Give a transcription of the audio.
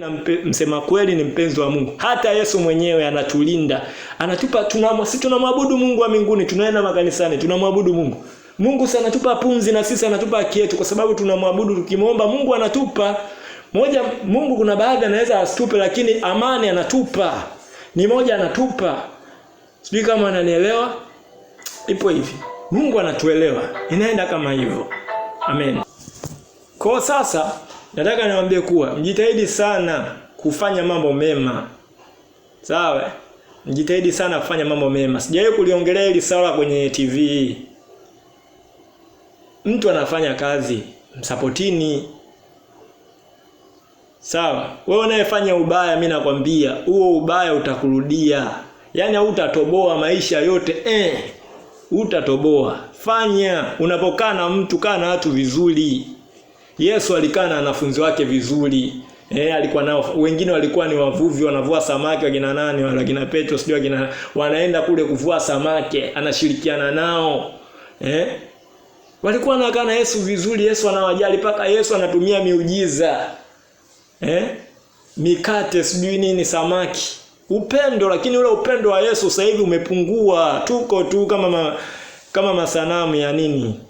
Na msema kweli ni mpenzi wa Mungu. Hata Yesu mwenyewe anatulinda. Anatupa si tunamwabudu Mungu wa mbinguni, tunaenda makanisani, tunamwabudu Mungu. Mungu si anatupa pumzi na sisi anatupa haki yetu kwa sababu tunamwabudu, tukimuomba Mungu anatupa. Moja, Mungu kuna baadhi anaweza asitupe, lakini amani anatupa. Ni moja anatupa. Sijui kama ananielewa. Ipo hivi. Mungu anatuelewa. Inaenda kama hivyo. Amen. Kwa sasa nataka niwaambie kuwa mjitahidi sana kufanya mambo mema. Sawa? Mjitahidi sana kufanya mambo mema. Sijawahi kuliongelea hili swala kwenye TV. Mtu anafanya kazi, msapotini. Sawa? Wewe unayefanya ubaya, mimi nakwambia, huo ubaya utakurudia. Yaani hautatoboa maisha yote. Utatoboa. Fanya, unapokaa na mtu, kaa na watu vizuri. Yesu alikaa na wanafunzi wake vizuri. Alikuwa nao, wengine walikuwa ni wavuvi wanavua samaki, wakina nani, wakina Petro, sijui wakina, wanaenda kule kuvua samaki, anashirikiana nao. Walikuwa wanakaa na Yesu vizuri, Yesu anawajali paka Yesu anatumia miujiza. Mikate sijui nini, samaki. Upendo, lakini ule upendo wa Yesu sasa hivi umepungua. Tuko tu kama masanamu ya nini?